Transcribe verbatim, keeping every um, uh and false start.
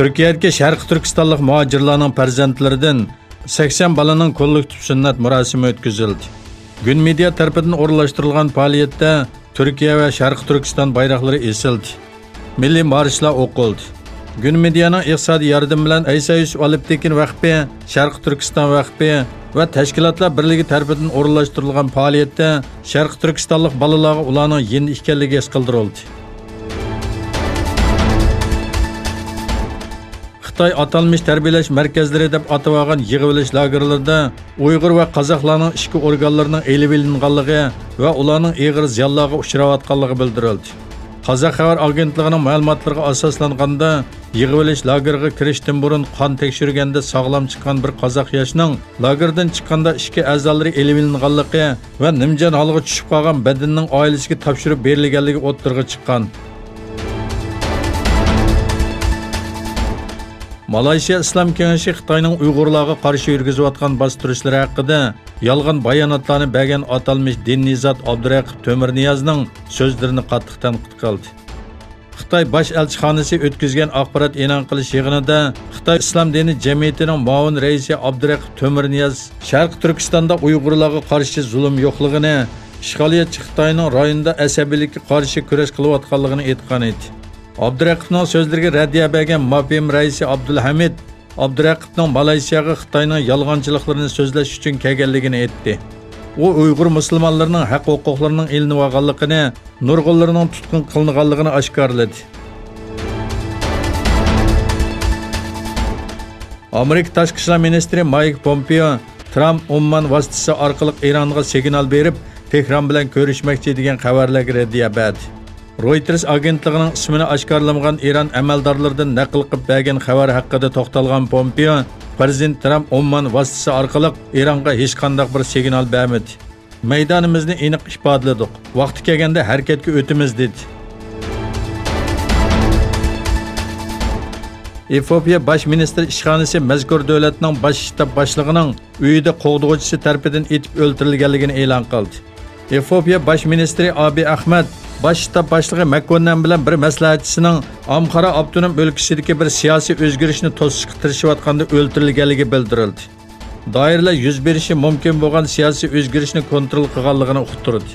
تۈركىيەدىكى شەرقىي تۈركىستانلىق مۇھاجىرلارنىڭ پەرزەنتلىرىدىن سەكسەن بالىنىڭ كوللېكتىپ سۈننەت مۇراسىمى ئۆتكۈزۈلدى. گۈن مېدىيا تەرىپىدىن ئورۇنلاشتۇرۇلغان پائالىيەتتە تۈركىيە ۋە شەرقىي تۈركىستان بايراقلىرى ئېسىلدى. مىللىي مارشلار ئوقۇلدى. گۈن مېدىيانىڭ ئىقتىسادىي ياردىمى بىلەن ئەيسا يۈسۈپ ئالپتېكىن ۋەقپى، شەرقىي تۈركىستان ۋەقپى ۋە تەشكىلاتلار بىرلىكى تەرىپىدىن ئورۇنلاشتۇرۇلغان پائالىيەتتە شەرقىي تۈركىستانلىق بالىلارغا ئۇلارنىڭ يېنىدا ئىكەنلىكى ھېس قىلدۇرۇلدى. خىتاي ئاتالمىش تەربىيەلەش مەركەزلىرى دەپ ئاتىۋالغان يىغىۋېلىش لاگېرلىرىدا ئۇيغۇر ۋە قازاقلارنىڭ ئىچكى ئورگانلىرىنىڭ ئېلىۋېلىنغانلىقى ۋە ئۇلارنىڭ ئېغىر زىيانلارغا ئۇچراۋاتقانلىقى بىلدۈرۈلدى. قازاق خەۋەر ئاگېنتلىقىنىڭ مەلۇماتلىرىغا ئاساسلانغاندا، يىغىۋېلىش لاگېرىغا كىرىشتىن بۇرۇن قان تەكشۈرگەندە ساغلام چىققان بىر قازاق ياشنىڭ لاگېردىن چىققاندا ئىچكى ئەزالىرى ئېلىۋېلىنغانلىقى ۋە نىمجان ھالغا چۈشۈپ قالغان بەدىنىنىڭ ئائىلىسىگە تاپشۇرۇپ بېرىلگەنلىكى ئوتتۇرىغا چىققان. مالايشىيا ئىسلام كېڭىشى خىتاينىڭ ئۇيغۇرلارغا قارشى يۈرگۈزۈۋاتقان باستۇرۇشلىرى ھەققىدە يالغان باياناتلارنى بەرگەن ئاتالمىش دىنىي زات ئابدۇرەقىپ تۆمۈرنىيازنىڭ سۆزلىرىنى قاتتىق تەنقىد قىلدى. خىتاي باش ئەلچىخانىسى ئۆتكۈزگەن ئاخبارات ئېلان قىلىش يىغىنىدا خىتاي ئىسلام دىنى جەمئىيىتىنىڭ مۇئاۋىن رەئىسى ئابدۇرەقىپ تۆمۈرنىياز شەرقىي تۈركىستاندا ئۇيغۇرلارغا قارشى زۇلۇم يوقلۇقىنى، ئىشغالىيەتچى خىتاينىڭ رايوندا ئەسەبىيلىككە قارشى كۈرەش قىلىۋاتقانلىقىنى ئېيتقان ئىدى. ئابدۇرەقىپنىڭ سۆزلىرىگە رەددىيە بەرگەن ماپىم رەئىسى ئابدۇلھەمىد ئابدۇرەقىپنىڭ مالايسىياغا خىتاينىڭ يالغانچىلىقلىرىنى سۆزلەش ئۈچۈن كەلگەنلىكىنى ئېيتتى. ئۇ ئۇيغۇر مۇسۇلمانلىرىنىڭ ھەق-ھوقۇقلىرىنىڭ ئېلىنىۋالغانلىقىنى، نۇرغۇنلىرىنىڭ تۇتقۇن قىلىنغانلىقىنى ئاشكارىلىدى. ئامېرىكا تاشقى ئىشلار مىنىستىرى مايك پومپېئو ترامپ ئوممان ۋاسىتىسى ئارقىلىق ئىرانغا سىگنال بېرىپ، تېھران بىلەن كۆرۈشمەكچى دېگەن خەۋەرلەرگە رەددىيە بەردى. رويتېرس ئاگېنتلىقىنىڭ ئىسمىنى ئاشكارىلىمىغان ئىران ئەمەلدارلىرىدىن نەقىل قىلىپ بەرگەن خەۋەر ھەققىدە توختالغان پومپېئو، پىرېزىدېنت ترامپ ئوممان ۋاسىتىسى ئارقىلىق ئىرانغا ھېچقانداق بىر سىگنال بەرمىدى. مەيدانىمىزنى ئېنىق ئىپادىلىدۇق. ۋاقتى كەلگەندە ھەرىكەتكە ئۆتىمىز، دېدى. ئېفىئوپىيە باش مىنىستىر ئىشخانىسى مەزكۇر دۆلەتنىڭ باش شتاب باشلىقىنىڭ ئۆيىدە قوغدىغۇچىسى تەرىپىدىن ئېتىپ ئۆلتۈرۈلگەنلىكىنى ئېلان قىلدى. ئېفىئوپىيە باش مىنىستىرى ئابى ئەخمەت باش شتاب باشلىقى مەككوننەن بىلەن بىر مەسلىھەتچىسىنىڭ ئامخارا ئاپتونوم ئۆلكىسىدىكى بىر سىياسىي ئۆزگىرىشنى توسۇشقا تىرىشىۋاتقاندا ئۆلتۈرۈلگەنلىكى بىلدۈرۈلدى. دائىرىلەر يۈز بېرىشى مۇمكىن بولغان سىياسىي ئۆزگىرىشنى كونترول قىلغانلىقىنى ئۇقتۇردى.